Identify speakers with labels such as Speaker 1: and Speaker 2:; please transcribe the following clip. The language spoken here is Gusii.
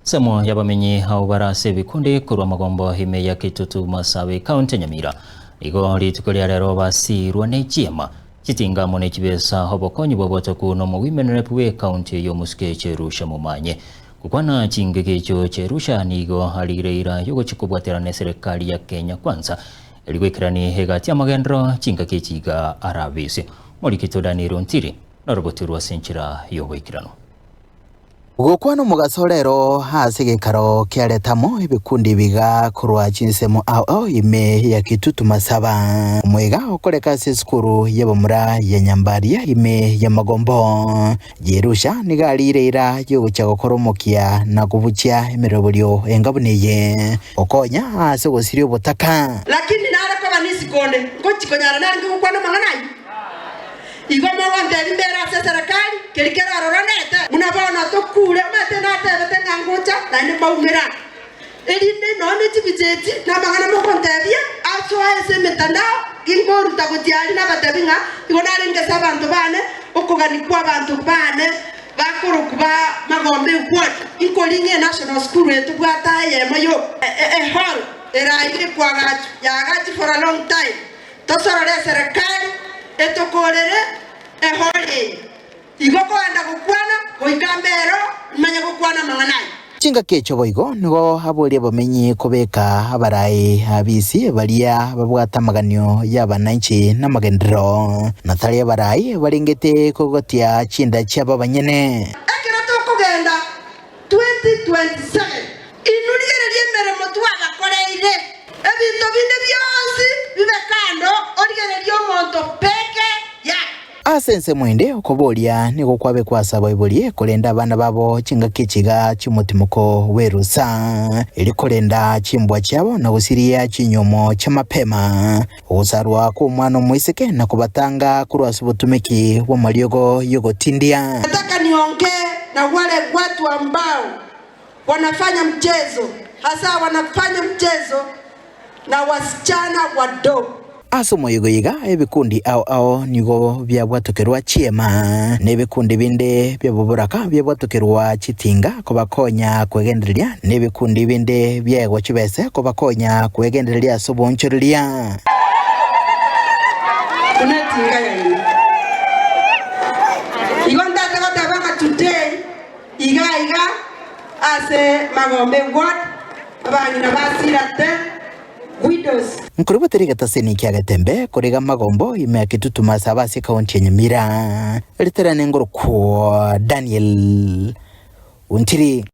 Speaker 1: Ensemo y'abamenyi abwo bare ase ebikundi korwa amagombo ime ya Kitutu Masabe ekaunti ya Nyamira nigo rituko ria rero basiirwa ne chiema, chitinga amo ne chibesa obokonyi bw'obotoku na omowimenrep bw'ekaunti eyio Omosuke Cherusha Momanye. Gokwana chingaki echio Cherusha nigo arigire eira y'ogochia kobwaterana neserekari ya Kenya Kwanza erio goikerani egati y'amagenderero chingaki echi iga arabesie. Omorikito Daniel Ontiri norobotirwe ase enchera y'oboikeranu.
Speaker 2: Gokwana omogaso rero ase egekaro kiareta amo ebikundi biga korwa chinsemo ao ao ime ya Kitutu Masaba. Omoiga okoreka ase esukuru y'abamura ya Nyambaria ime y'amagombo. Jerusha nigo ariire eira y'ogochia gokora omokia na kobuchia emeroberio enga buna eye, gokonya ase ogosiria obotaka.
Speaker 3: Lakini nare koba nisiko onde, ngochia konyara narenge gokwana amang'ana ayio? Igo mogontebia mbere ase eserekari, keria kere ororo ndete. Buna bono tokure, omanyete natebete ng'a ngocha, naende mbaumera, erinde nonya ne chibicha echi na amang'ana mogontebia asoe ase emetandao, ginkoruta gochia aria nabatebie ng'a igo narenge ase abanto bane, okogania kw'abanto bane bakorokwa ba Magombe Ward, inkoring'e enational school eye tobwate eyemo yoka, ehall eraire koagachwa, yaagachwa for a long time. Tosorore eserekari etokorere ehori eye. Igo kogenda gokwana goika mbero imanye gokwana amang'ana aya.
Speaker 2: Chingaki echio boigo nigo aboria abamenyi kobeka abarai abisi baria babwate amaganio y'abananchi namagenderero, na tari abarai barengete kogotia chinda chiabo abanyene.
Speaker 3: Ekero tokogenda 2027. Inwe rigereria emeremo twabakoreire. Ebinto binde bionsi bibe kando, origererie omonto peke yake.
Speaker 2: Ase ensemo ende, okoboria nigo kwabekwa ase abaibori korenda abana babo chingaki echiga chi'omotimoko bw'erusa, erio korenda chimbwa chiabo na gosiria chinyuomo chia mapema, ogosarwa kw'omwana omoiseke na kobatanga korwa ase obotumeki bw'amariogo y'ogotindia.
Speaker 3: Nataka niongee na wale watu ambao wanafanya mchezo hasa wanafanya mchezo na wasichana wadogo.
Speaker 2: Ase omoyega oyo iga ebikundi ao ao nigo biabwatokerwa chiema, na ebikundi binde bi'oboboraka biabwatokerwa chitinga kobakonya kwegendereria, na ebikundi binde biaegwa chibese kobakonya kwegendereria ase oboonchoreria.
Speaker 3: Buna etinga yaino. Igo ntete goteba ng'a today iga iga ase Magombe ward abang'ina basirate widows.
Speaker 2: Nkorobotera egetaseni kia Getembe korega amagombo ime ya Kitutu Masaba ase ekaunti ya Nyamira. Riterane ngorokwo Daniel Ontiri.